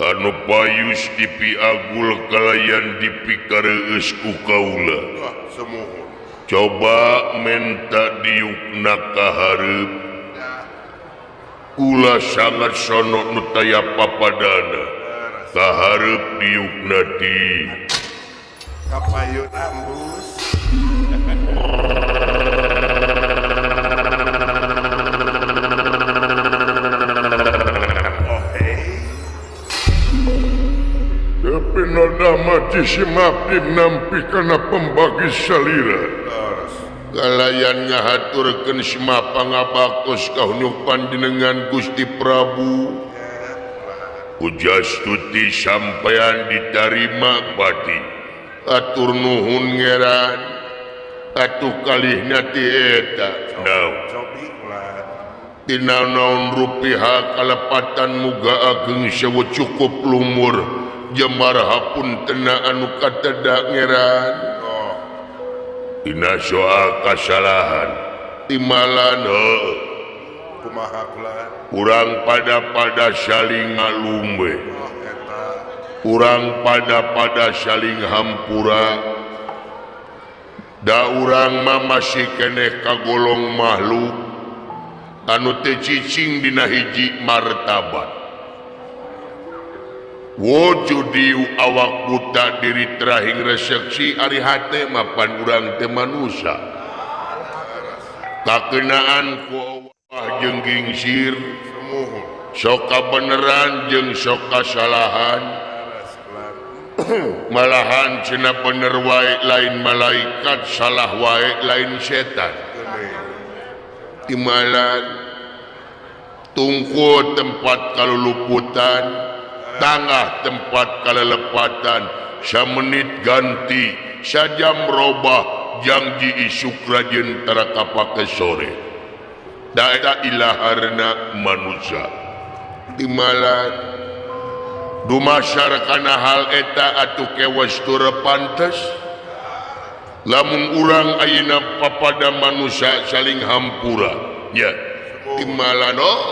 Anu payus dipiagul kalayan dipikareueus ku kaula. Coba menta diukna ka hareup. Kula sangat sono nu taya papadana. Ka hareup diukna ti. Kapayun ambus. Tapi noda mati si mabdi nampi kana pembagi salira. Kalayan ngahaturkeun sema pangabaktos ka hunuk panjenengan Gusti Prabu. Pujastuti sampean ditarima pati. Atur nuhun ngeran. Atuh kalihna ti eta. Naon? Tina naon rupiha kalepatan muga ageng sewu cukup lumur. Jemar hapuntena anu kateda ngeran. Dina soal kasalahan timalan heuh. Kumaha kula? Urang pada-pada saling ngalumbe. Urang pada-pada saling hampura. Da urang mah masih keneh kagolong makhluk anu teu cicing dina hiji martabat. Wujudi awak buta diri terahing reseksi ari hate mapan urang teh manusa. Kakenaan ku Allah jeung gingsir, sok kabeneran jeung sok kasalahan. Malahan cenah bener wae lain malaikat, salah wae lain setan. Timalan tungku tempat kaluluputan, tangah tempat kalelepatan, samenit ganti, sajam robah, janji isuk rajin tara kapake sore. Da eta ilaharna manusia. Timalan dumasar kana hal eta atuh kewas tur pantes. Lamun urang ayeuna papada manusia saling hampura, ya. Timalan oh.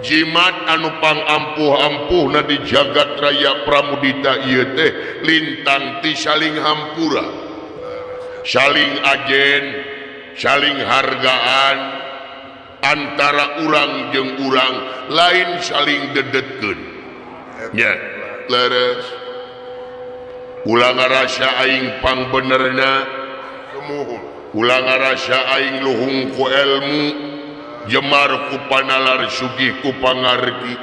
Jimat anu pangampuh-ampuhna di jagat raya Pramudita ieu teh lintang ti saling hampura, saling ajen, saling hargaan antara urang jeung urang, lain saling dedetkeun. Nya, leres. Ulah ngarasa aing pangbenerna, ulah ngarasa aing luhung ku elmu, jemar ku panalar sugih ku pangarti,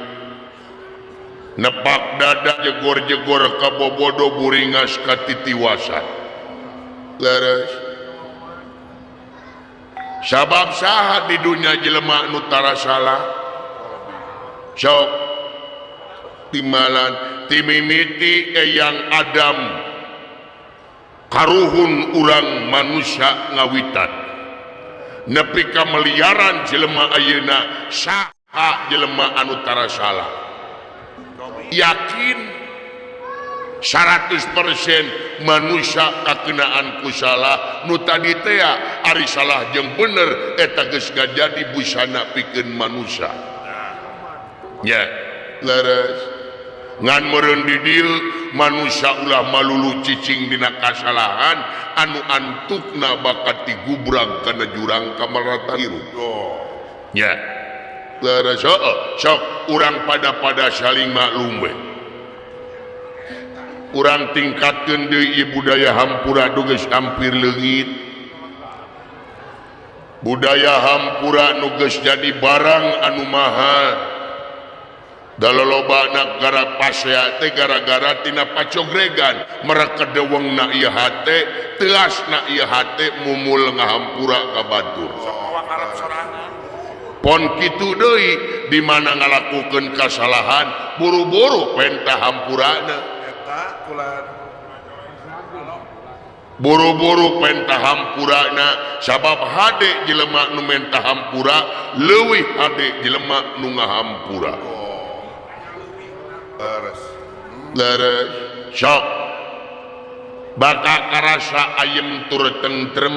nepak dada jegor-jegor ka bobodo buringas ka titiwasan. Leres. Sabab saha di dunya jelema nu tara salah? Sok timalan timimiti eyang Adam karuhun urang manusia ngawitan. Nepi ka meliaran jelema ayeuna saha jelema anu tara salah? Yakin 100% manusia kakenaan ku salah nu tadi tea ari salah jeung bener eta geus ngajadi busana pikeun manusia. Nya, leres. Ngan meureun di dieu manusia ulah malulu cicing dina kasalahan anu antukna bakat digubrag kana jurang kamarata hirup. Nya, leres. Heueuh, sok urang pada-pada saling maklum we. Urang tingkatkeun deui ieu budaya hampura nu geus hampir leungit. Budaya hampura nu geus jadi barang anu mahal. Da loloba negara pasea teh gara-gara tina pacogregan mereka dewengna ieu hate, teasna ieu hate mumul ngahampura ka batur. Pon kitu deui di mana ngalakukeun kasalahan buru-buru penta hampurana. Buru-buru penta hampurana sabab hade jelema nu menta hampura leuwih hade jelema nu ngahampura. Leres. Sok bakal karasa ayem tur tentrem,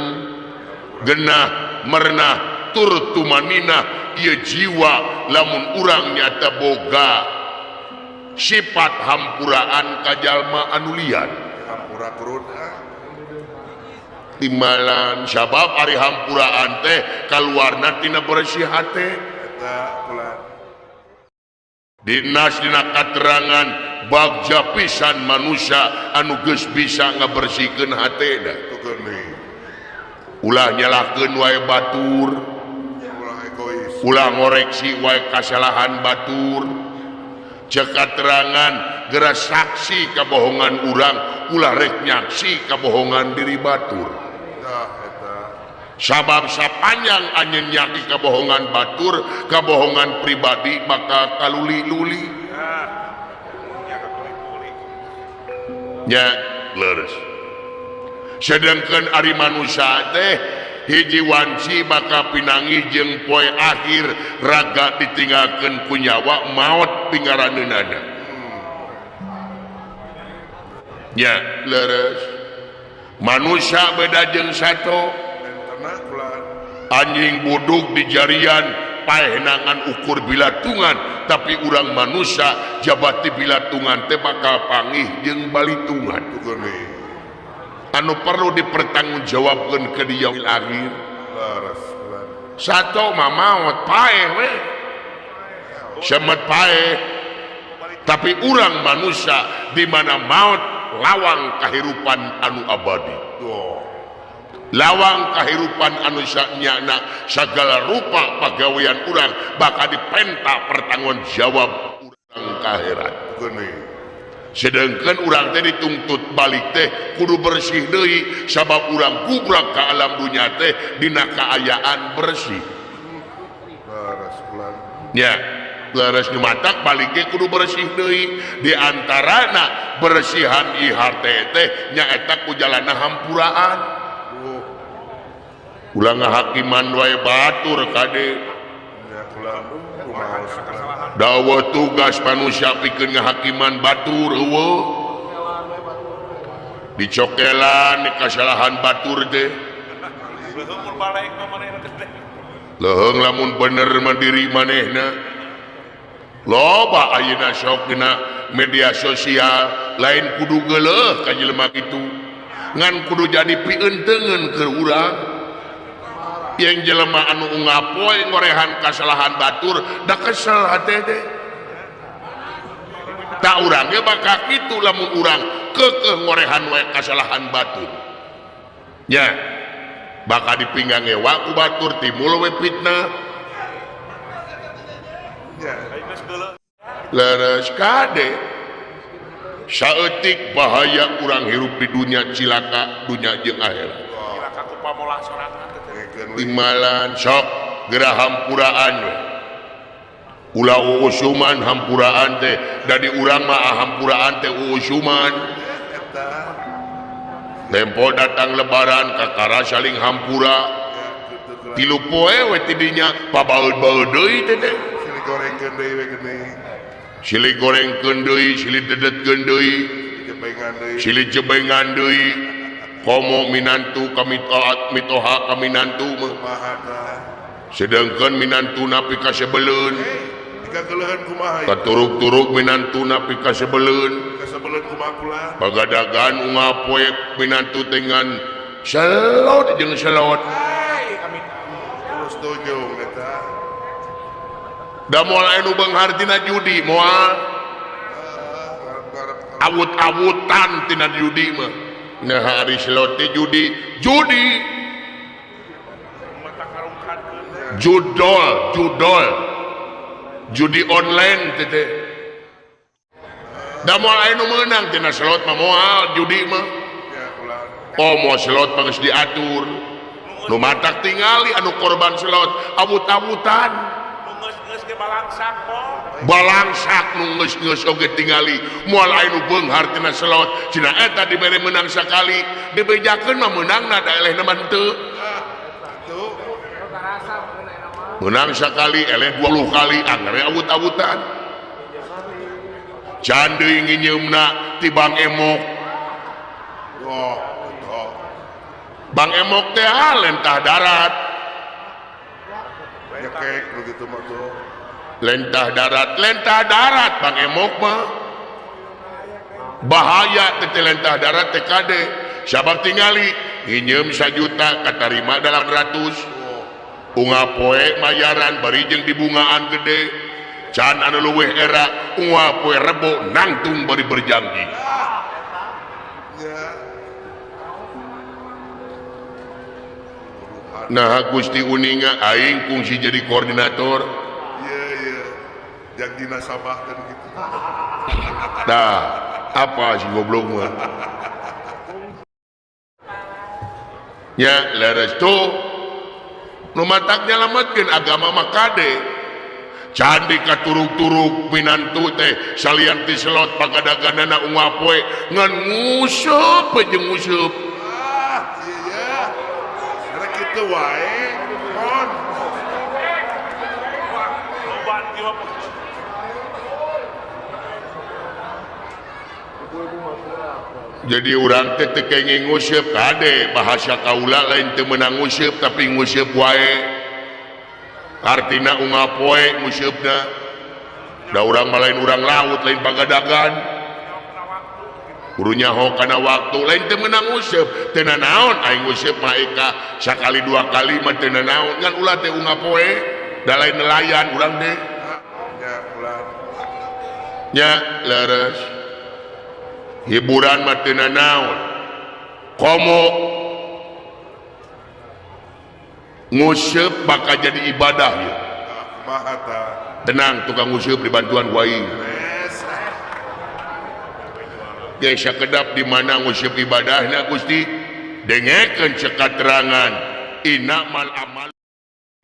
genah merenah tur tumaninah ieu jiwa lamun urang nyata boga Sifat hampuraan ka jalma anu lian. Hampura turun ah. Timbalan sabab ari hampuraan teh kaluarna tina bersih hate. Eta kula. Dinas dina katerangan bagja pisan manusia anu geus bisa ngabersihkeun hatena. Ulah nyalahkeun wae batur, ulah egois, ulah ngoreksi wae kasalahan batur. Cek katerangan geura saksi kabohongan urang, ulah rek nyaksi kabohongan diri batur. Tah eta. Sabab sapanjang anjeun nyaki kabohongan batur, kabohongan pribadi bakal kaluli-luli. Nya leres. Sedangkan ari manusia teh hiji wanci bakal pinangi jeung poe akhir raga ditinggalkeun ku nyawa maot pingaraneunana. Nya leres. Manusia beda jeung sato. Anjing buduk di jarian paehnangan ukur bilatungan, tapi urang manusia jabati bilatungan teh bakal pangih jeung balitungan. Anu perlu dipertanggungjawabkeun ke di yaumil akhir. Sato mah maot paeh we. Semet paeh. Tapi urang manusia di mana maot lawang kahirupan anu abadi. Lawang kahirupan anu sanyana sagala rupa pagawean urang bakal dipenta pertanggung jawab urang ka akhirat. Sedangkan urang teh dituntut balik teh kudu bersih deui sabab urang gubrak ka alam dunya teh dina kaayaan bersih. Ya, leres nu matak balik ge kudu bersih deui. Di antarana bersihan ieu hate teh nyaeta ku jalana hampuraan. Ulah ngahakiman wae batur kade. Dawa tugas manusia pikeun ngahakiman batur eueuh. Dicokelan kasalahan batur teh. Leuheung lamun bener mandiri manehna. Loba ayeuna sok dina media sosial lain kudu geuleuh ka jelema kitu. Ngan kudu jadi pienteungeun keur urang. Yang jelema anu ngapoe ngorehan kasalahan batur da kesel hate teh. Tak urang ge bakal kitu lamun urang keukeuh ngorehan wae kasalahan batur. Nya bakal dipinggang ngewa ku batur timbul we fitnah. Leres kade. Saeutik bahaya urang hirup di dunya cilaka dunya jeung akhirat. Timbalan sok geura hampuraan we. Ulah uusuman hampuraan teh da di urang mah hampuraan teh uusuman. Tempo datang lebaran kakara saling hampura. Tilu poe we tidinya pabaeud-baeud deui teh teh. Silih gorengkeun deui we geuning. Silih gorengkeun deui, silih dedetkeun deui, silih jebengan deui. Komo minantu kami taat mitoha kami nantu mah. Sedangkan minantu napi kasebeleun. Katuruk-turuk minantu napi kasebeleun. Pagadagan unggal poe minantu dengan selot jeung selot. Da moal anu beunghar tina judi moal. Awut-awutan tina judi mah. Nah hari slot teh judi, judi. Judol, judol. Judi online teh teh. Da moal aya nu meunang tina slot mah moal judi mah. Oh moal slot mah geus diatur. Nu matak tingali anu korban slot awut-awutan. Balangsak nu geus-geus oge tingali moal aya nu beunghar tina slot cenah eta dibere meunang sakali dibejakeun mah meunangna da elehna mah henteu. Meunang sakali eleh 20 kali anggar awut-awutan. Can deui nginyeumna ti Bang Emok. Bang Emok teh lentah darat. Lentah darat, lentah darat Bang Emok mah. Bahaya tetelentah darat TKD sabab tingali nginjem 1 juta katarima 800 unga poe mayaran bari jeung dibungaan gede can anu leuwih era unga poe rebo nangtung bari berjanji. Nah Gusti uninga aing kungsi jadi koordinator. Iya iya janji nasabah kan gitu. Nah apa sih goblok mah ya leres tuh nu matak nyalametkeun agama mah kade candi katuruk-turuk minantu teh salian ti selot pagadaganana unggal poe ngan nguseup jeung nguseup. Ah iya rek kitu wae mon. Jadi urang teh teu kenging nguseup kade bahasa kaula lain teu meunang nguseup tapi nguseup wae artina unggal poe nguseupna da urang mah lain urang laut lain pagadagan kudu nyaho kana waktu lain teu meunang nguseup teu nanaon aing nguseup mah eka sakali dua kali mah teu nanaon ngan ulah teh unggal poe da lain nelayan urang teh nya leres hiburan mah teu nanaon komo nguseup bakal jadi ibadah ya. Tenang tukang nguseup dibantuan ku aing. Ge sakedap di mana nguseup ibadahna Gusti dengekeun cekaterangan innamal amal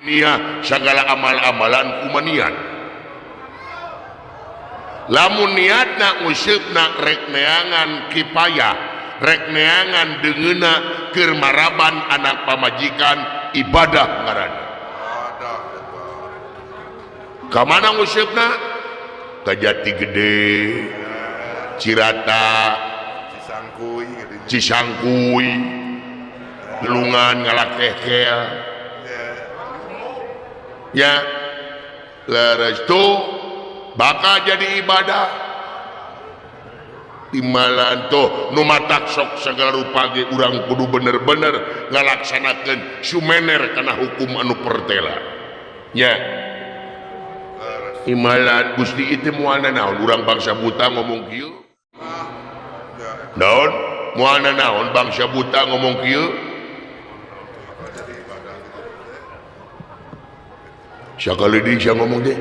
niat sagala amal-amalan kumaniat. Lamun niatna nguseup-na rek neangan kipayah rek neangan deungeuna keur maraban anak pamajikan ibadah ngaranna. Ka mana nguseup-na? Ka Jati Gede, Cirata, Cisangkuy, Lelungan ngalakehkel. Ya, leres tuh bakal jadi ibadah. Timalan tuh nu matak sok segala rupa ge urang kudu bener-bener ngalaksanakeun sumener kana hukum anu pertela. Ya. Timalan Gusti itu moal naon urang bangsa buta ngomong kieu. Naon? Moal naon bangsa buta ngomong kieu? Sakali deui sia ngomong teh.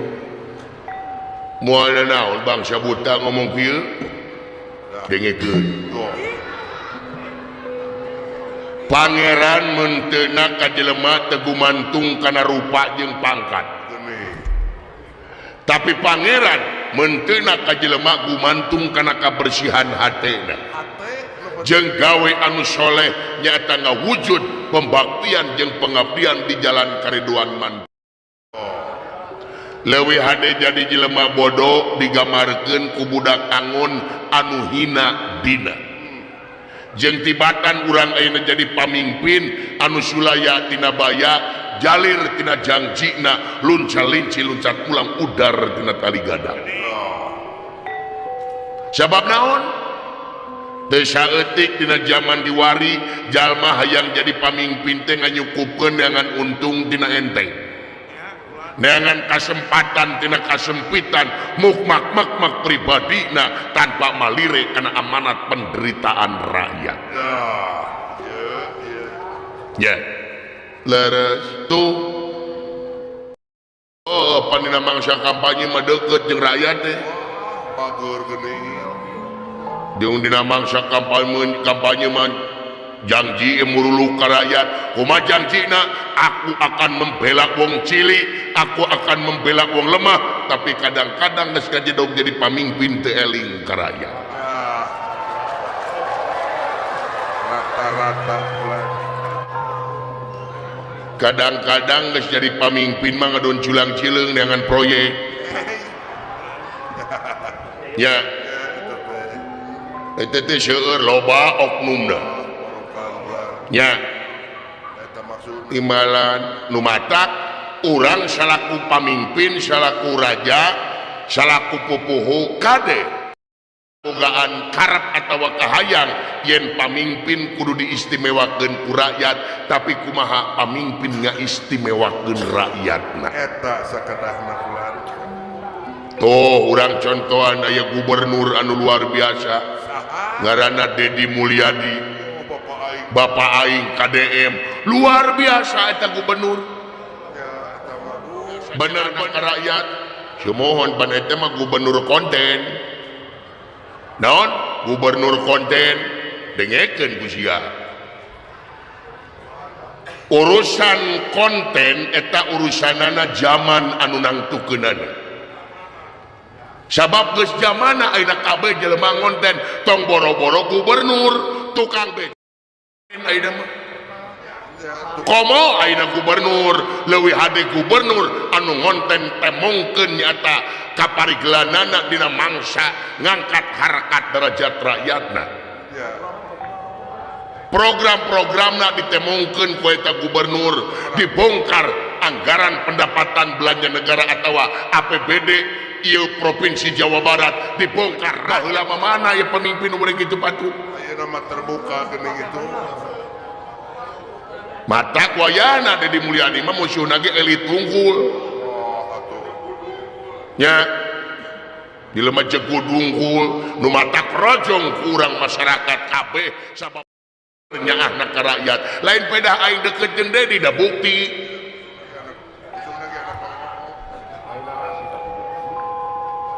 Moal naon bangsa buta ngomong kieu? Dengekeun. Pangeran menteuna ka jelema teu gumantung kana rupa jeung pangkat. Tapi pangeran menteuna ka jelema gumantung kana kabersihan hatena. Jeung gawe anu soleh nyaeta ngawujud pembaktian jeung pengabdian di jalan kariduan man. Leuwih hade jadi jelema bodoh digamarkeun ku budak angon anu hina dina. Jeung tibatan urang ayeuna jadi pamimpin anu sulaya tina baya jalir tina jangjina lunca linci luncat pulang udar tina tali gadang. Sabab naon? Teu saeutik dina jaman diwari jalma hayang jadi pamimpin teh nganyukupkeun neangan untung tina enteng. Neangan kasempatan tina kasempitan mukmak-makmak pribadina tanpa malire kana amanat penderitaan rakyat. Ya. Leres tuh. Oh, panina mangsa kampanye mah deukeut jeung rakyat teh. Bagur geuning. Jeung dina mangsa kampanye mah janji murulu ka rakyat. Kumaha janjina? Aku akan membela wong cilik, aku akan membela wong lemah, tapi kadang-kadang geus kajedog jadi pamimpin teu eling ka rakyat. Rata-rata kadang-kadang geus jadi pamimpin mah ngadon culang cileung dengan proyek. Ya. Eta teh seueur loba oknumna. Ya. Timbalan nu matak urang salaku pamimpin, salaku raja, salaku pupuhu kade. Bogaan karep atawa kahayang yen pamimpin kudu diistimewakeun ku rakyat, tapi kumaha pamimpin ngaistimewakeun rakyatna. Eta sakedahna kulan. Tuh urang contohan aya gubernur anu luar biasa ngaranna Dedi Mulyadi. Oh, Bapak aing. Bapak aing KDM luar biasa eta gubernur. Ya, eta mah. Bener-bener rakyat. Sumohon pan eta mah gubernur konten. Naon gubernur konten dengekeun ku sia. Urusan konten eta urusanana zaman anu nangtukeunana. Sabab geus zamana ayeuna kabeh jelema ngonten, tong boro-boro gubernur, tukang beca ayeuna mah. Komo ayeuna gubernur, leuwih hade gubernur anu ngonten temongkeun nyata kaparigelanana dina mangsa ngangkat harkat derajat rakyatna. Ya. Program-programna ditemongkeun ku eta gubernur, dibongkar anggaran pendapatan belanja negara atawa APBD ieu provinsi Jawa Barat dibongkar. Baheula mah mana ya pemimpin urang kitu patut. Ayeuna mah terbuka geuning itu. Mata kuayana Dedi Mulyadi mah musuhna ge elit unggul. Oh, atuh. Nya jelema jegud unggul nu mata rojong ku urang masyarakat kabeh sabab nyaahna ka rakyat. Lain pedah aing deket jeung Dedi da bukti.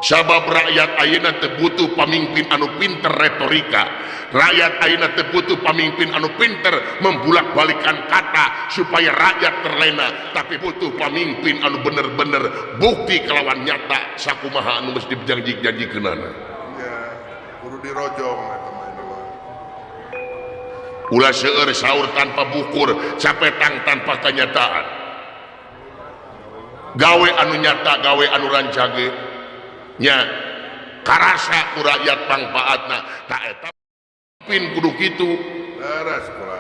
Sabab rakyat ayeuna teu butuh pamimpin anu pinter retorika. Rakyat ayeuna teu butuh pamimpin anu pinter membulak-balikan kata supaya rakyat terlena, tapi butuh pamimpin anu bener-bener bukti kelawan nyata sakumaha anu geus dijanji-janjikeunana. Ya, kudu dirojong eta mah. Ulah seueur saur tanpa bukur, capetang tanpa kenyataan. Gawe anu nyata, gawe anu rancage. Nya karasa ku rakyat mangfaatna ta eta pin kudu kitu. Leres kula.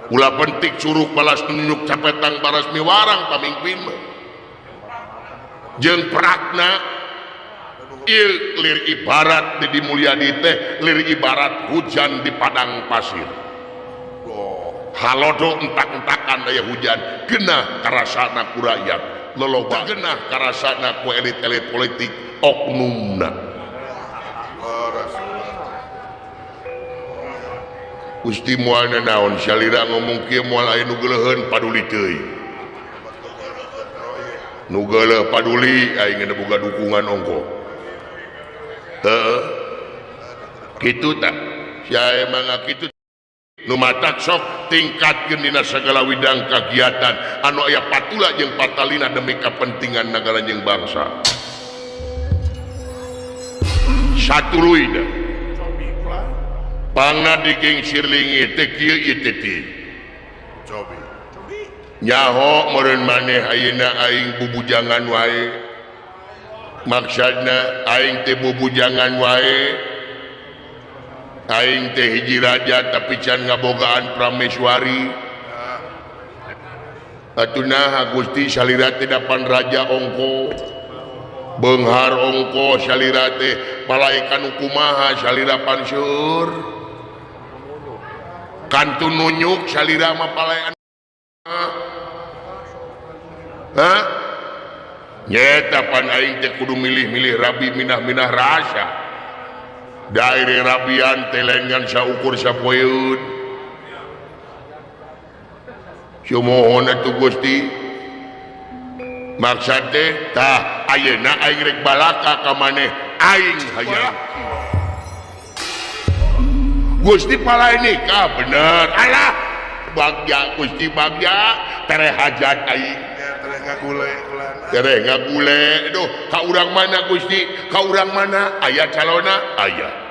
Ulah penting curug balas nunjuk capetang baras miwarang pamimpin mah. Jeung perakna ieu lir ibarat Dedi Mulyadi teh lir ibarat hujan di padang pasir. Halodo entak-entakan aya hujan genah karasana ku rakyat. Loloba genah karasana ku elit-elit politik oknumna. Gusti moal nanaon salira ngomong kieu moal aya nu geuleuheun paduli teuing. Nu geuleuh paduli aing geus boga dukungan ongko. Heuh. Kitu tah. Sia emang kitu. Nu matak sok tingkatkeun dina sagala widang kagiatan anu aya patula jeung patalina demi kepentingan nagara jeung bangsa. Satuluyna pangna digingsir lingi teh kieu ieu teh teh. Cobi. Nyaho meureun maneh ayeuna aing bubujangan wae. Maksudna aing teh bubujangan wae. Aing teh hiji raja tapi can ngabogaan prameswari. Atuh naha Gusti salira teh dapan raja ongko. Beunghar ongko salira teh malaikat kumaha salira panseur. Kantun nunyuk salira mah palaekan. Hah? Nyeta pan aing teh kudu milih-milih rabi minah-minah rasa. Daire rabian teh lengan saukur sapoeun. Sumohon atuh Gusti. Maksad teh tah ayeuna aing rek balaka ka maneh aing hayang. Gusti palai nikah bener. Alah bagja Gusti bagja tere hajat aing. Ya tere ngagule kulan. Tere ngagule aduh ka urang mana Gusti? Ka urang mana aya calona? Aya.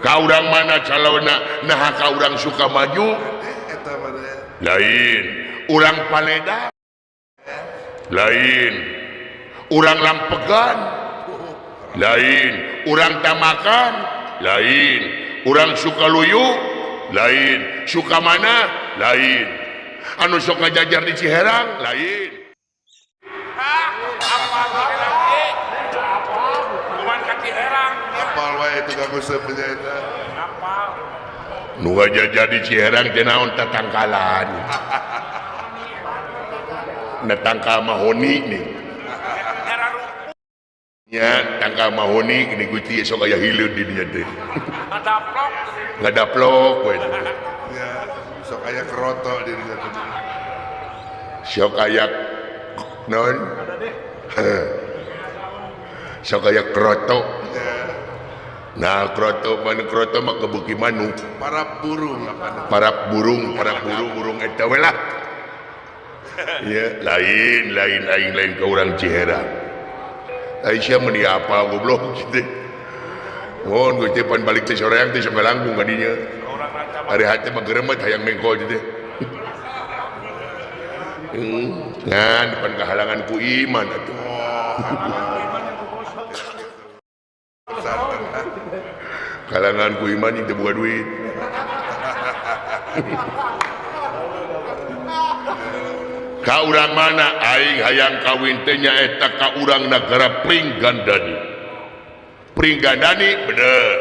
Ka urang mana calona? Naha ka urang suka maju? Eta mah lain. Urang paleda? Lain. Urang lampegan? Lain. Urang tamakan? Lain. Urang Sukaluyu? Lain. Sukamana? Lain. Anu sok ngajajar di Ciherang? Lain. itu kamu sepunya eta. Nu ngajaja di Ciherang teh naon tatangkalan. Na tangkal mahoni nih. Nya tangkal mahoni gini Gusti sok aya hileud di dinya teh. Ngadaplok. Ngadaplok we. Ya, sok aya keroto di dinya teh. Sok aya naon? Sok aya kroto. Nah kroto mana kroto mah kebeuki manuk. Para burung apa? Para burung, para burung burung eta we lah. Ya, lain lain aing lain ka urang Ciherang. Aisyah meni apa goblok gitu. Mohon Gusti pan balik teh soreang teh sok langkung ka dinya. Ari hate mah geremet hayang mengkol teh. Ngan pan kahalangan ku iman atuh. Kalangan ku iman itu buka duit. Ka urang mana aing hayang kawin teh nyaeta ka urang nagara Pringgandani. Pringgandani bener.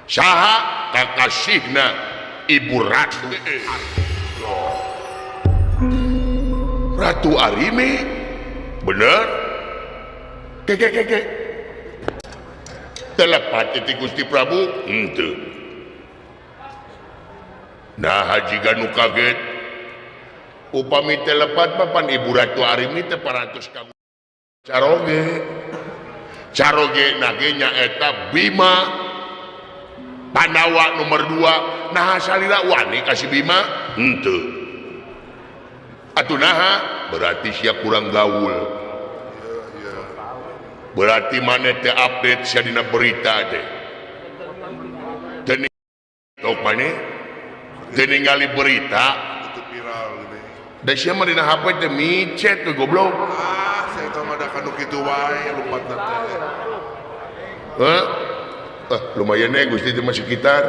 Saha kakasihna Ibu Ratu. Ratu Arimi bener. Keke keke. Telepat ti Gusti Prabu henteu. Nah Haji Ganu kaget. Upami telepat papan Ibu Ratu Arimi teh parantos ka caroge. Caroge nage nyaeta Bima Pandawa nomor 2. Nah salila wani ka si Bima henteu. Atuh naha berarti sia kurang gaul. Berarti maneh teh update sia dina berita teh. Teu tok maneh teu ningali berita. Da sia mah dina HP teh micet we goblok. Ah, saya teh mah da kanu kitu wae lupatna teh. Heuh. Ah, lumayan eh Gusti teh masih sekitar.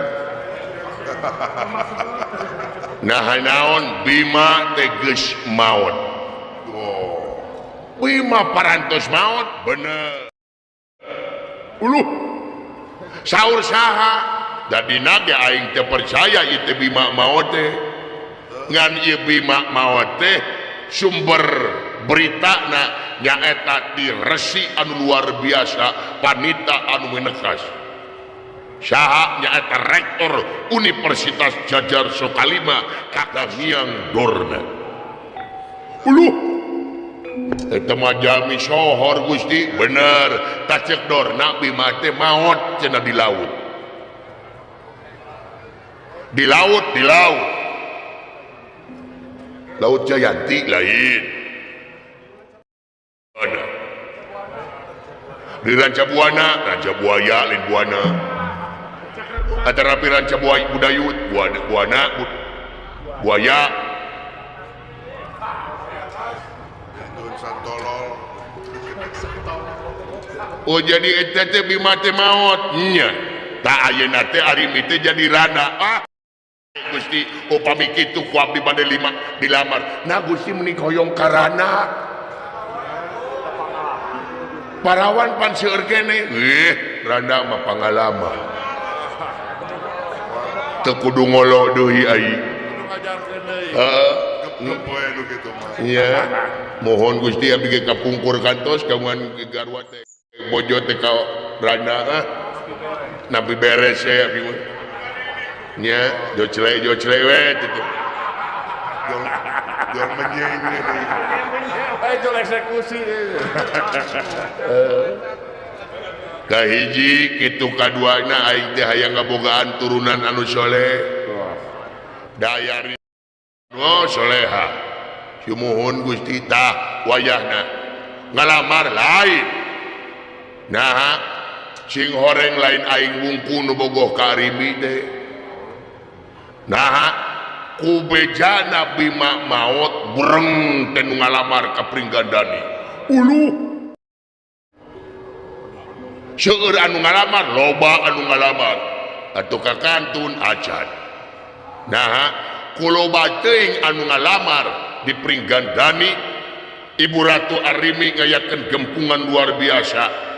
Nah naon Bima teh geus maot. Oh. Bima parantos maot bener. Uluh. Saur saha? Da dina ge aing teh percaya ieu teh Bima maot teh. Ngan ieu Bima maot teh sumber beritana nyaeta di resi anu luar biasa panita anu menekas. Saha nyaeta rektor Universitas Jajar Sokalima Kakang Hyang Dorna. Uluh. Eta mah jalmi sohor Gusti bener tah ceuk Dorna Bima teh maot cenah di laut. Di laut, di laut. Laut Jayanti lain. Mana? Di Ranca Buana, Ranca Buaya lain Buana. Antara Ranca Buaya Budayut, Buana, Buana Buaya. Oh jadi eta teh Bima teh maot nya. Tah ayeuna teh Arimi teh jadi rana. Ah Gusti upami kitu ku abdi bade lima dilamar. Nah Gusti meuni hoyong karana. Parawan pan seueur keneh. Randa mah pangalaman. Teu kudu ngolo deui aing. Heeh. Iya. Mohon Gusti abdi ge kapungkur kantos kamuan garwa teh bojo teh ka randa ah. Nabi beres ya abdi mah. Nya jocle jocle we kitu. Jol menjeng ini. Jol eksekusi. Kahiji kitu kaduana aing teh hayang ngabogaan turunan anu soleh. Dayari oh soleha. Sumuhun Gusti tah wayahna ngalamar lain. Nah sing horeng lain aing wungku nu bogoh ka Arimi teh. Nah ku bejana Bima maot breng teh nu ngalamar ka Pringgandani. Uluh. Seueur anu ngalamar, loba anu ngalamar. Atuh ka kantun acan. Nah ku loba teuing anu ngalamar di Pringgandani, Ibu Ratu Arimi ngayakeun gempungan luar biasa.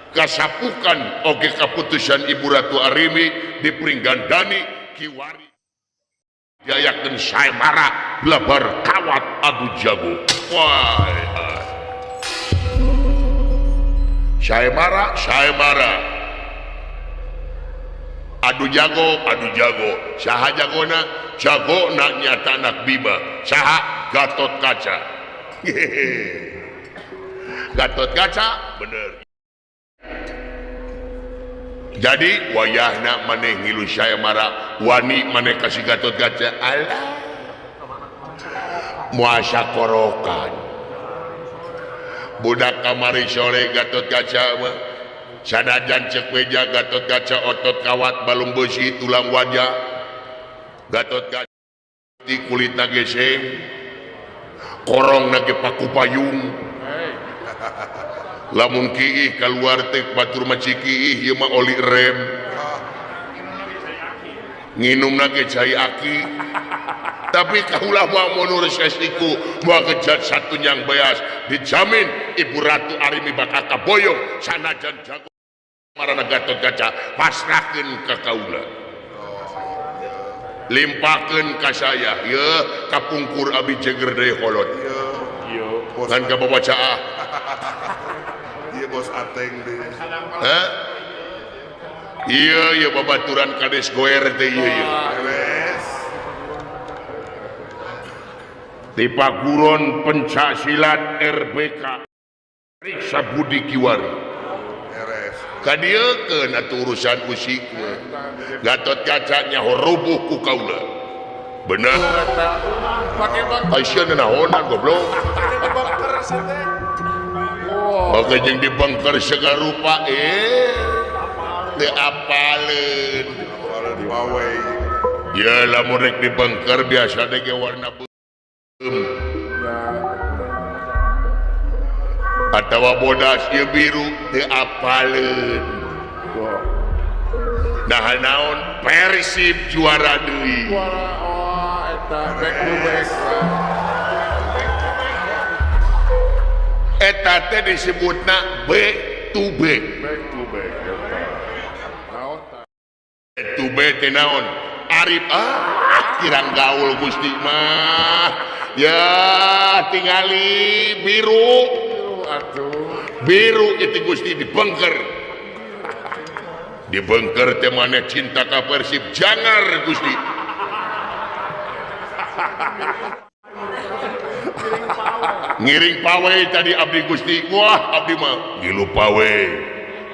Kasapukan oge kaputusan Ibu Ratu Arimi di Pringgandani kiwari diayakeun sayembara blabar kawat adu jago. Wah, sayembara sayembara adu jago adu jago. Saha jagona? Jagona nyata anak Bima. Saha? Gatot Kaca. Gatot Kaca bener. Jadi wayahna maneh ngilu sayembara wani maneh kasih Gatot Kaca. Alah muasa korokan budak kamari sore Gatot Kaca mah sanajan ceuk beja Gatot Kaca otot kawat balung beusi tulang wajah Gatot Kaca di kulitna geseng korongna ge paku payung. Lamun kiih kaluar teh batur mah cikiih ieu mah oli rem nginumna ge cai aki. Tapi kaulah mah mun resiku moal kejat satu nyang beas dijamin Ibu Ratu Arimi bakal kaboyong sanajan jago marana Gatot Kaca pasrahkeun ka kaula limpahkeun ka saya yeuh kapungkur abi jeger deui kolot ngan ka babacaah. Ieu bos ateng deui. Hah? Ieu ieu babaturan kades goer teh ieu ieu. Di paguron pencak silat RBK Riksa Budi Kiwari. Kadieukeun atuh urusan usik mah. Gatot Kaca nyaho rubuh ku kaula. Bener. Aisyah naonan goblok. Oke jeung dibengker sagarupa teu apaleun. Ya lamun rek dibengker biasa ge warna beureum. Atawa bodas ieu biru teu apaleun. Nah naon Persib juara deui. Juara oh eta back to back. Eta teh disebutna B to B. Back to back. Naon ta? B to B teh naon? Arif kirang gaul Gusti mah. Ya tingali biru. Biru itu Gusti dibengker. Dibengker teh maneh cinta ka Persib jangar Gusti. Ngiring pawe tadi abdi Gusti. Wah abdi mah ngilu pawe.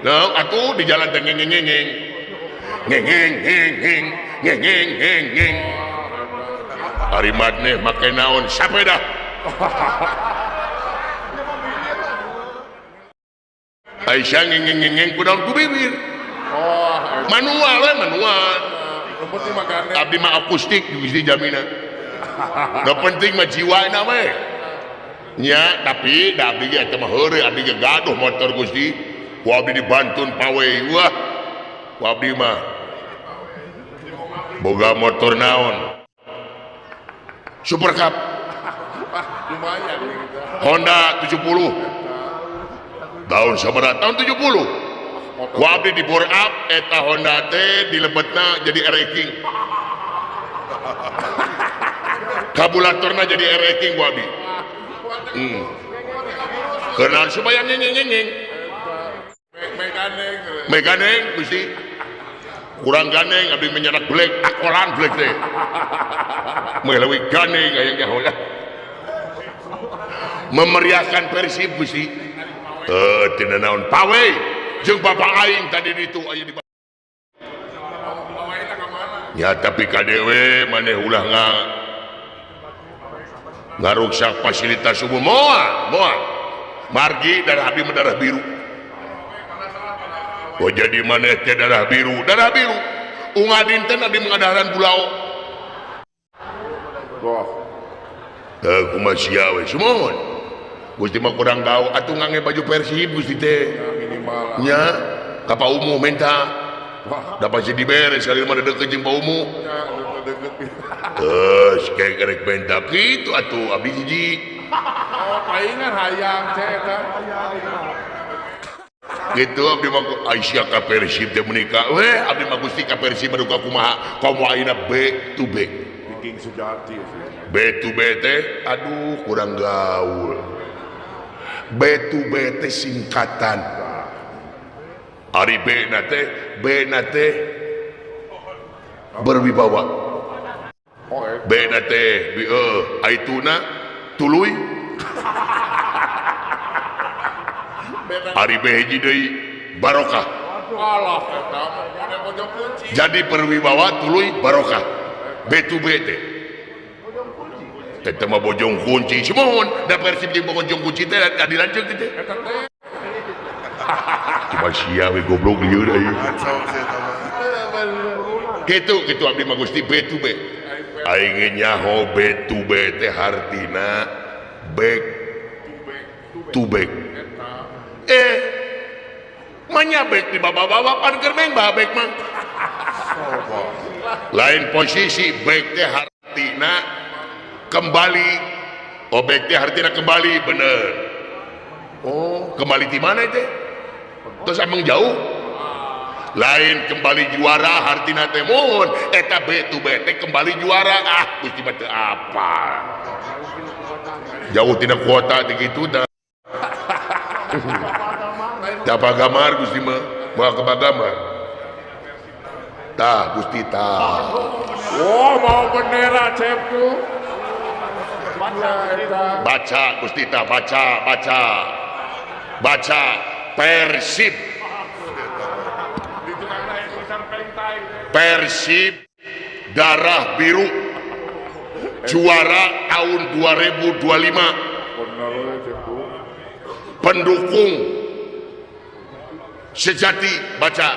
Nah atuh di jalan teh ngeng ngeng ngeng. Ngeng ngeng ngeng ngeng ngeng ngeng ngeng. Ari maneh make naon sapeda. Aisyah ngeng ngeng ngeng kunaon ku bibir. Oh, manual we manual. Abdi mah akustik Gusti jaminan. Nu penting mah jiwana we. Nya tapi da abdi ge eta mah heureuy abdi ge gaduh motor Gusti. Ku abdi dibantun pawe wah. Ku abdi mah boga motor naon? Super Cup. Lumayan Honda 70. Tahun sabaraha? Tahun 70. Ku abdi di bore up eta Honda teh dilebetna jadi R-King. Kabulatorna jadi R-King ku abdi. Kenal supaya ngeng ngeng ngeng. Meganeng Gusti. Kurang ganeng abdi menyerak black akoran black teh. Meuleuwi ganeng aya nyaho lah. Memeriahkan Persib Gusti. Teu naon pawe jeung bapak aing tadi ditu aya di. Ya tapi kadewe maneh ulah ngaruksak fasilitas umum moal moal. Margi darah abdi mah darah biru. Oh jadi maneh teh darah biru, darah biru. Unga dinten abdi mengadaran bulao. Wah. Teu kumaha sia we sumuhun. Gusti mah kurang gaul atuh ngangge baju Persib Gusti teh. Nya ka Pak Umuh minta. Da pasti dibere sekali mah deukeut jeung Pak Umuh. Geus kerek minta kitu atuh abdi hiji. Oh paingan hayang teh eta. Gitu abdi mah Aisyah ka Persib teh menikah. Weh abdi mah Gusti ka Persib baru ka kumaha? Komo ayeuna B to B. Viking sejati. B to B teh aduh kurang gaul. B to B teh singkatan. Ari B na teh B na teh berwibawa. B na teh aituna tuluy. Ari B hiji deui barokah. Jadi berwibawa tuluy barokah. B to B teh. Eta mah bojong kunci. Sumuhun da Persib jeung bojong kunci teh adi lanceuk teh. Cuma sia we goblok lieur ieu. Kitu kitu abdi mah Gusti B to B. Aing nyaho B to B teh hartina back to back. Manya back di bawa-bawa pan keur mengbah back mah. Lain posisi back teh hartina kembali. Oh back teh hartina kembali bener. Oh kembali di mana teh? Terus emang jauh? Lain kembali juara hartina teh mun eta B to B teh kembali juara ah Gusti mah teu apal. Jauh tina kuota teh kitu tah. Tapa gambar Gusti mah moal kebagambar. Tah Gusti tah. Oh mau bendera cep tuh. Baca Gusti tah baca baca. Baca Persib. Persib darah biru juara tahun 2025. Pendukung sejati baca.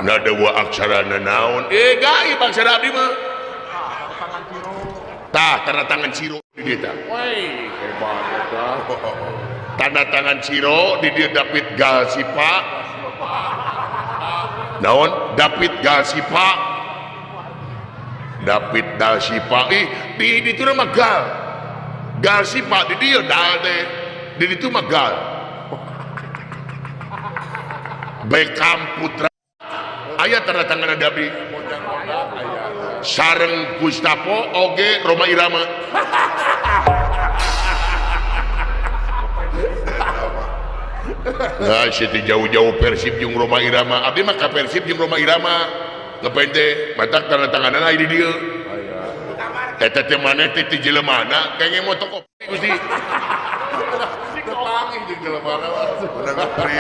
Nada wa aksara naon? Gaib aksara abdi mah. Tah tanda tangan Ciro di dieu tah. Tanda tangan Ciro di dieu David Galsipa. Naon? David Galsipa. David Galsipa. Ih, di ditu mah gal. Galsipa di dieu dal teh. Di ditu mah gal. Beckham Putra aya tanda tangan David. Sareng Gustavo oge Roma Irama. Nah, situ jauh-jauh Persib jeung Roma Irama. Abdi mah ka Persib jeung Roma Irama. Ngapain teh? Matak tanda tanganna di dieu. Eta teh maneh teh ti jelemana kenging motokopi Gusti.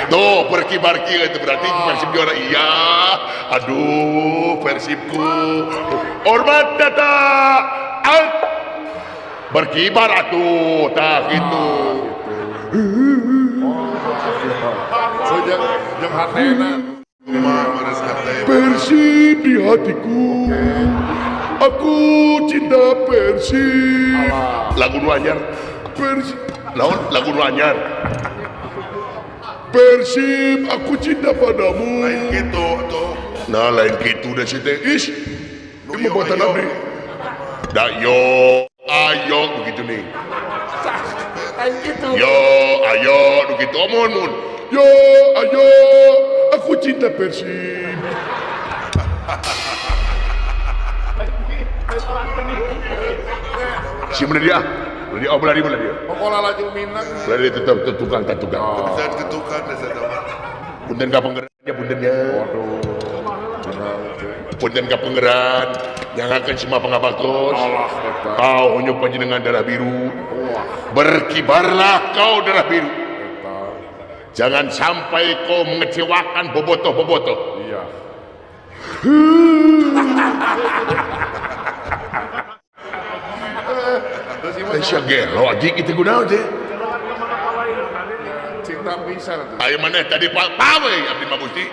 Tuh berkibar kieu itu berarti Persib juara. Iya. Aduh, Persibku. Hormat data. Out. Berkibar atuh, tah kitu. Persib di hatiku. Aku cinta Persib. Lagu nu anyar. Persib. Lawan lagu nu anyar. Persib, aku cinta padamu. Lain gitu tuh. Nah, lain gitu deh sih teh. Is. Ini buatan abdi. Da yo, ayo begitu nih. Lain gitu. Yo, ayo begitu omon mun. Yo, ayo, aku cinta Persib. Si mana dia? Dia oh belah dia. Pokola laju minang. Belah dia tetap tukang tukang. Bisa diketukan bisa teman. Punten ka penggeran ya puntennya. Waduh. Punten ka penggeran. Nyangakeun semua pangabaktos. Kau honyo panjenengan darah biru. Berkibarlah kau darah biru. Jangan sampai kau mengecewakan bobotoh-bobotoh. Iya. Aisyah gelo aja kita guna aja. Cinta pisan atuh. Ayo maneh tadi pawe abdi mah Gusti.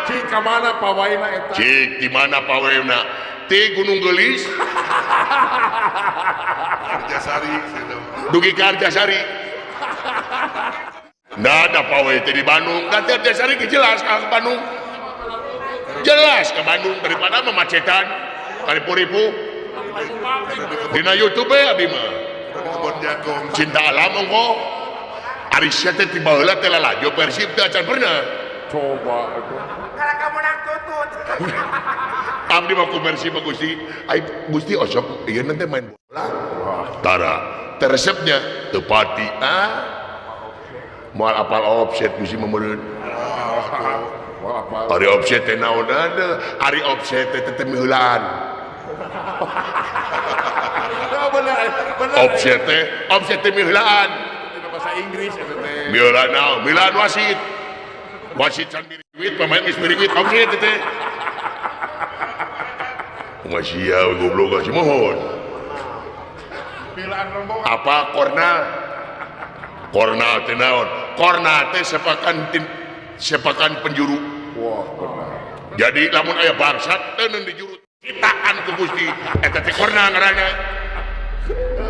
Cik ka mana pawaina eta? Cik di mana pawaina? Ti Gunung Geulis. Arjasari. Dugi ka Arjasari. Nah, ada pawe teh di Bandung. Nanti Arjasari ge jelas ka Bandung. Jelas ke Bandung daripada memacetan kali-ribu. Dina YouTube abdi mah. Kebon jagung. Cinta alam ongko. Ari sia teh ti baheula teh lalajo Persib teh acan pernah. Coba atuh. Karena kamu menang tutut. Abdi mah ku Persib mah Gusti. Ai Gusti osok ieu teh main bola. Tara teresepnya teu pati ah. Moal apal offset Gusti mah meureun. Moal apal. Ari offset teh naon ada? Ari offset teh teh miheulaan. Bener. Offset teh miheulaan. Bahasa Inggris eta teh. Miheulaan naon? Miheulaan wasit. Wasit can duit, pemain geus beri duit, offset teh. Kumaha sia goblok sih mohon. Miheulaan rombongan. Apa korna? Korna teh naon? Korna teh sepakan penjuru. Wah, benar. Jadi lamun aya bangsat teuneun di juru kitaan ku Gusti eta teh korna ngaranna.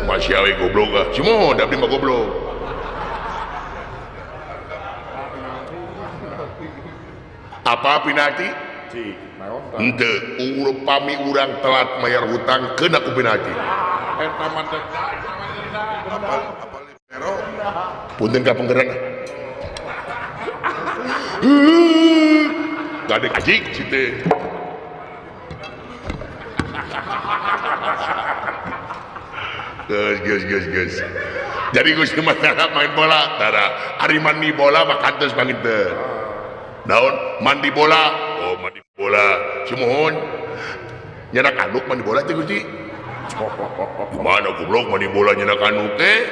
Masih awe goblok ah. Si mohon abdi mah goblok. Apa penalti? Cik, naon tah? Henteu, upami urang telat mayar hutang keuna ku penalti. Eta mah teh Apa libero? Punten ka penggerak. Gadek ajik si teh. Geus. Jadi Gusti mah tara main bola, tara. Ari mandi bola mah kantos panginten. Naon mandi bola? Oh, mandi bola. Sumuhun. Nyenak anduk mandi bola teh Gusti. Kumaha goblok mandi bola nyenak anduk teh?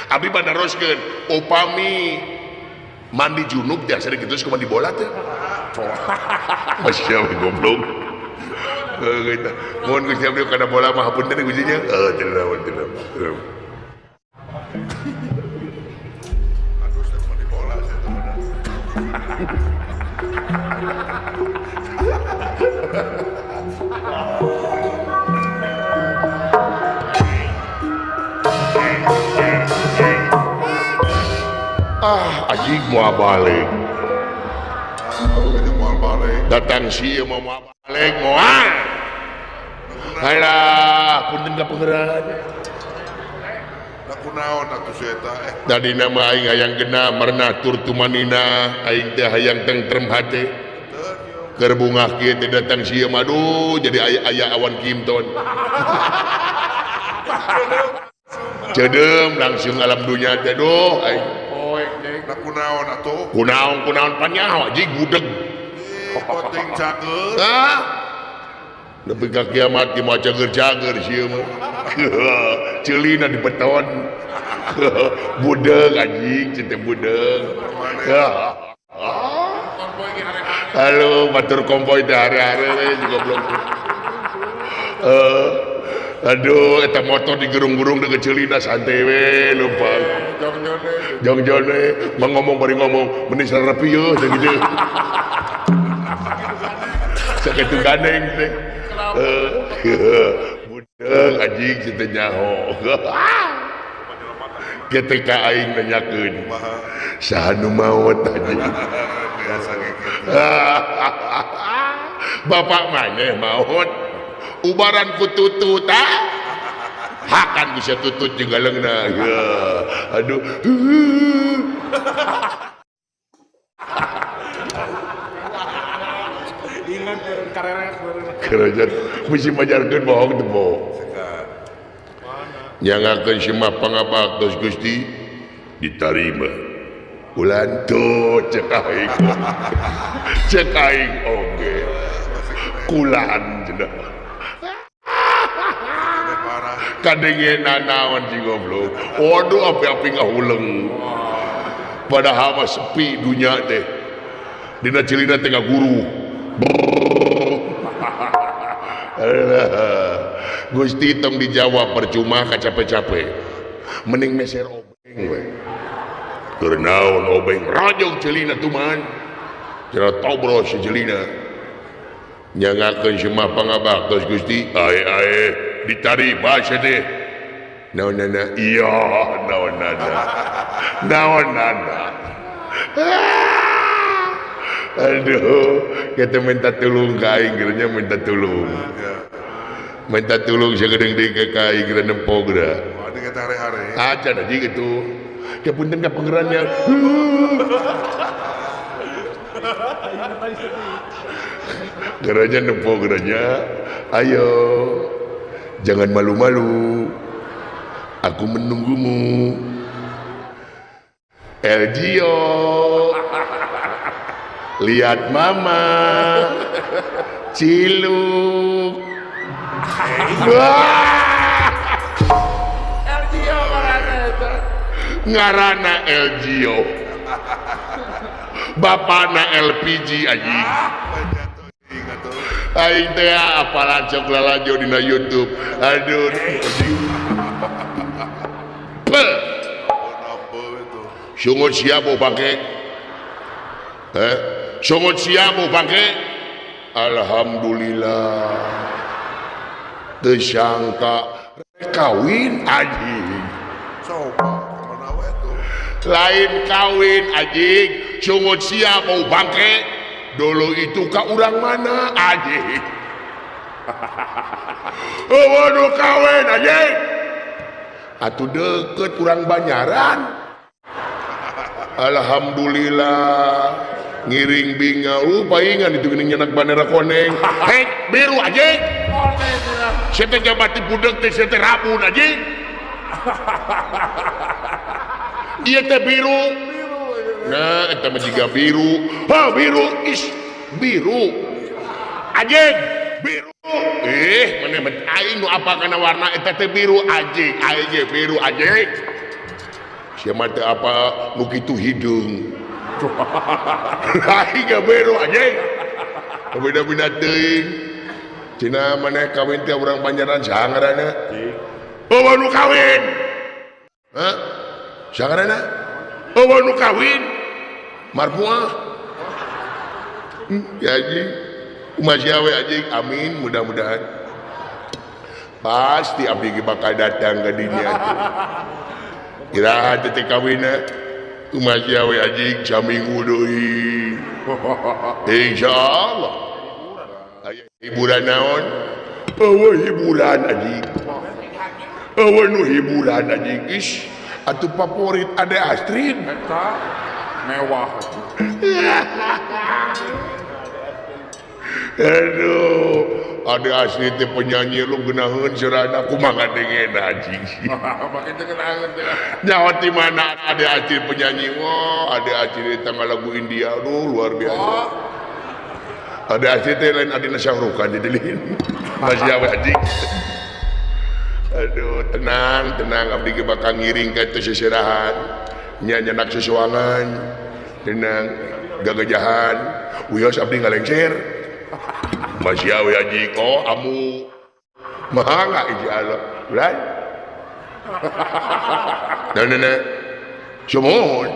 Abdi bandaroskeun upami mandi junub teh asa kitu geus mandi bola teh. Masya Allah goblok. Mohon Gusti abdi kana bola mah hapunten Gusti nya. Teu naon. Aduh, saya mandi bola saya teh bener. Ah, anjing moal balik. Moal balik. Datang si mau moal balik moal. Halah, punten ka pangeran. Da kunaon atuh si eta eh. Tadi nama aing hayang genah marna tur tumanina, aing teh hayang tentrem hate. Keur bungah kieu teh datang si mah aduh jadi aya awan kimton. Cedeum langsung alam dunya teh duh aing. Da kunaon atuh? Kunaon panyaho anjing gudeg. Poting cager. Hah? Nepi ka kiamat di mah cager-cager sieun mah. Ceulina di beton. Budeg anjing teh budeg. Halo batur konvoy teh hare-hare we goblok. Aduh eta motor digerung-gerung deuk ceulina santai we leumpang. Jongjon we mah ngomong bari ngomong meni sarepi yeuh teh kitu. Sakitu gandeng teh. Budeg anjing teh nyaho. Ketika aing nanyakeun saha nu maot anjing. Bapak maneh maot ubaran ku tutut ah. Hakan bisa tutut jeung galeungna. Aduh. Ingat karerek kerajaan mesti majarkeun bohong teu bohong. Nyangakeun si mah pangabaktos Gusti ditarima. Ulan tuh cek aing. Cek aing oge. Kulan cenah. Kadengena naon si goblok. Waduh api-api ngahuleng. Padahal mah sepi dunya teh. Dina cilina teh ngaguru. Gusti tong dijawab percuma kacape-cape. Mending meser obeng we. Keur naon obeng rajog celina tuman. Cenah tobros si celina. Nyangakeun si mah pangabaktos Gusti. Ae ditarima sia teh. Naonana? Iya, naonana. Naonana. Aduh, kita minta tulung ka aing geurnya minta tulung. Minta tulung sagedeung deui ka aing geura nempo geura. Aduh kita hare-hare. Acan aja gitu. Ya punten ka pangerannya. Geranya nempo geranya. Ayo. Jangan malu-malu. Aku menunggumu. Elgio. Lihat mama. Ciluk. Elgio ngarana Elgio. Bapana LPG anjing. Aing teh apalan sok lalajo dina YouTube. Aduh. Sungut siap bangke. Sungut siap bangke. Alhamdulillah. Teu sangka kawin anjing. Lain kawin anjing, sungut siap bau bangke. Dulu itu ka urang mana anjing. Oh, waduh kawin anjing. Atuh deket urang Banyaran. Alhamdulillah ngiring binga paingan itu geuning nyenak bandera koneng. Hei, biru anjing. Sia teh jabati budeg teh sia teh rabun anjing. Ieu teh biru. Nah, eta mah jiga biru. Ha, biru is biru. Anjing, biru. Maneh mah aing nu apa kana warna eta teh biru anjing. Aing ge biru anjing. Sia mah teu apa nu kitu hideung. Aing ge biru anjing. Beda-beda teuing. Cina maneh kawin teh urang Banjaran saha ngaranna? Oh, nu kawin. Hah? Saha ngaranna? Oh, nu kawin. Marfuah. Ya anjing. Kumaha we anjing? Amin, mudah-mudahan. Pasti abdi ge bakal datang ka dinya. Iraha teh kawinna? Kumaha we anjing saminggu deui. Insyaallah. Aya hiburan naon? Eueuh hiburan anjing. Eueuh nu hiburan anjing. Ish, atuh favorit Ade Astrid. Eta mewah. Aduh, Ade Astrid teh penyanyi lu geunaheun seurana kumaha ngadengena anjing. Make teu geunaheun teh. Nyaho ti mana Ade Astrid penyanyi? Wah, Ade Astrid eta lagu India aduh luar biasa. Oh. Ade Astrid teh lain adina Syahrukan jadi lain. Masih awe anjing. Aduh, tenang, tenang abdi ge bakal ngiring ka teu seserahan. Nya nyenak sesuangan. Tenang, gagajahan. Wios abdi ngalengser. Masih awe anjing. Oh, amu. Mangga insyaallah. Ulah. Nah, nah, nah. Sumuhun.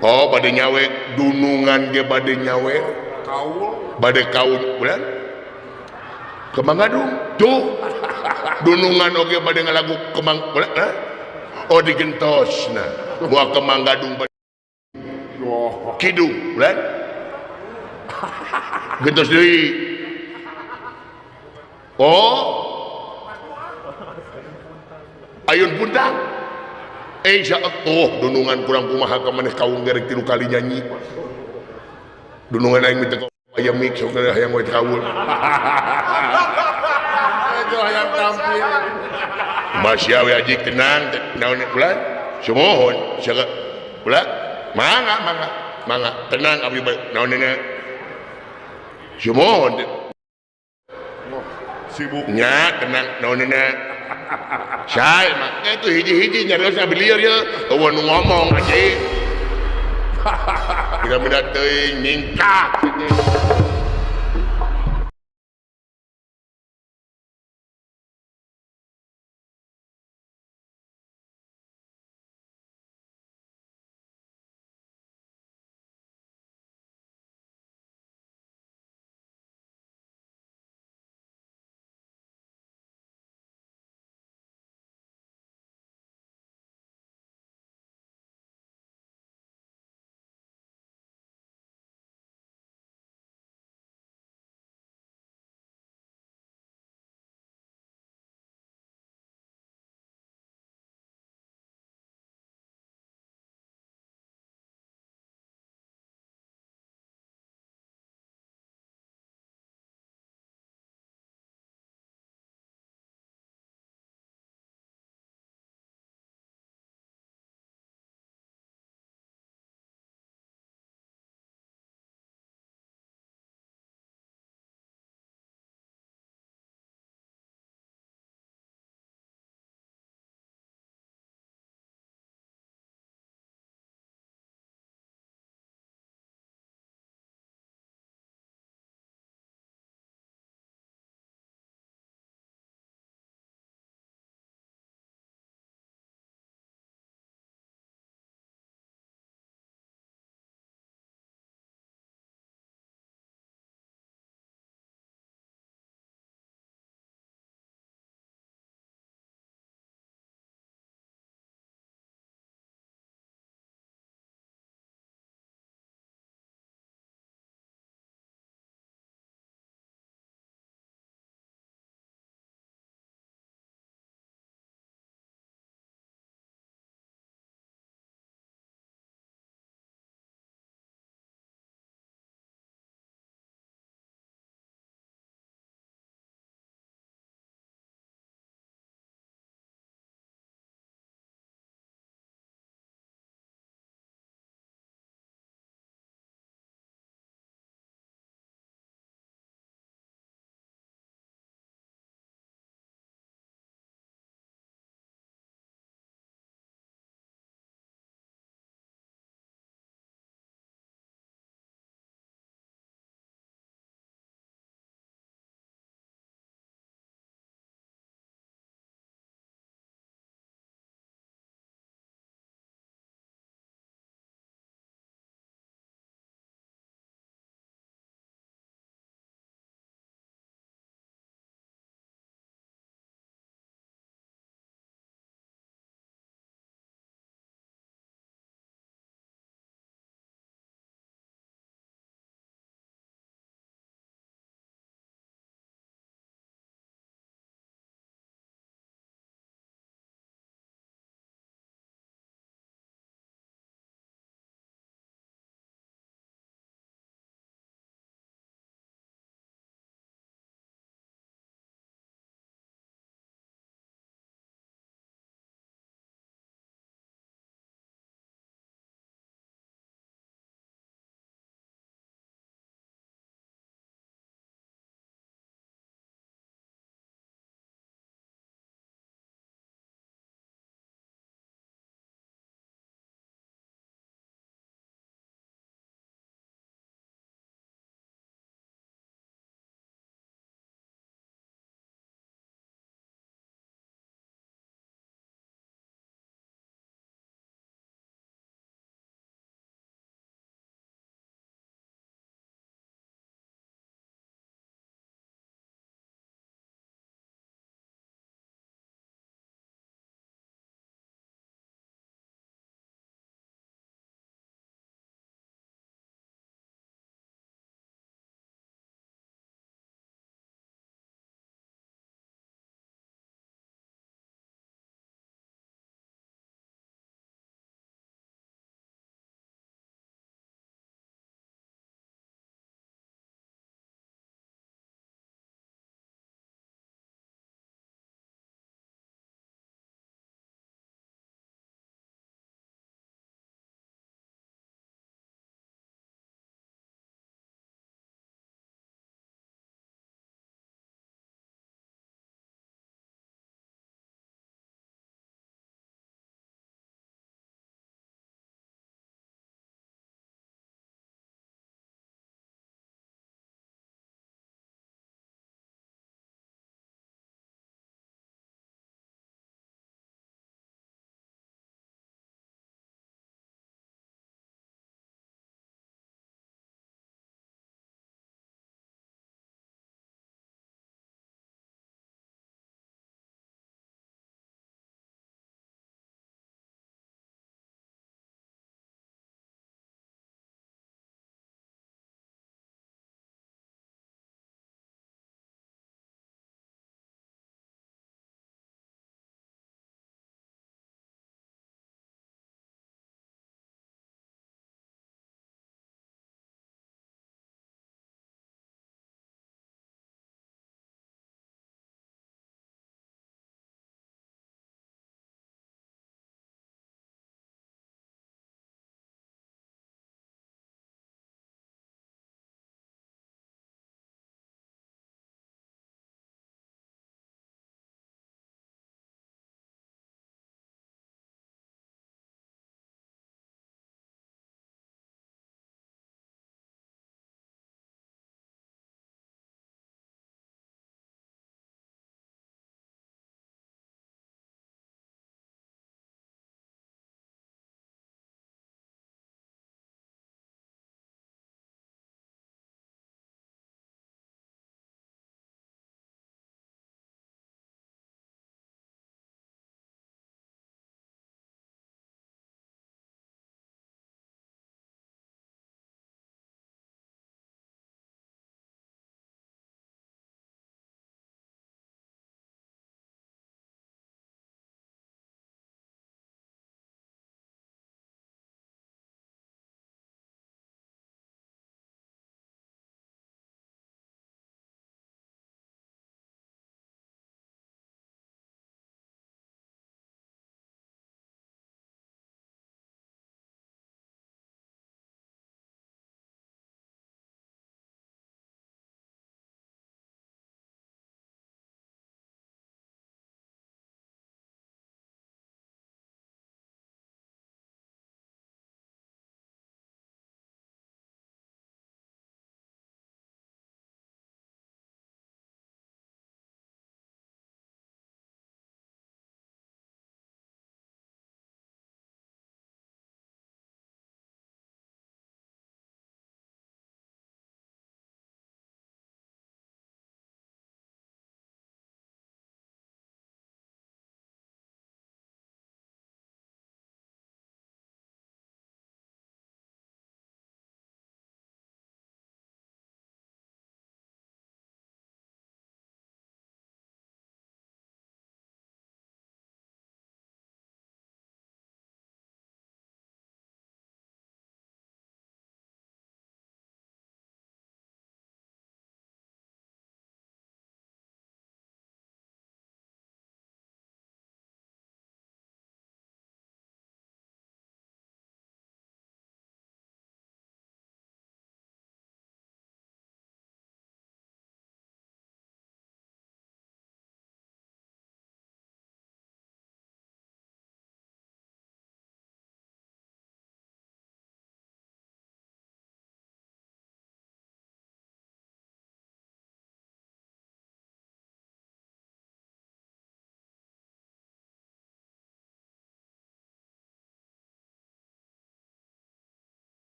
Oh, bade nyawe dunungan ge bade nyawe. Kaul. Bade kaul bulan. Kemang Gadung tuh. Dunungan oge bade ngalagu kemang bulan. Nah. Oh digentos nah. Buah Kemang Gadung bade. Kidung bulan. Gentos deui. Oh. Ayun puntang. Insyaallah dunungan kurang kumaha ka maneh kaung gerek 3 kali nyanyi. Dunungan aing minta ayam mix sok hayang we kaul. Itu hayang tampil. Masya we anjing tenang naon bulan? Sumuhun siaga bulan? Mangga mangga mangga tenang abdi naon neuna? Sumuhun. Sibuk. Nya tenang naon neuna? Sae mah itu hiji-hiji nyarios abdi lieur ye eueuh nu ngomong anjing. Beda-beda teuing ningkak.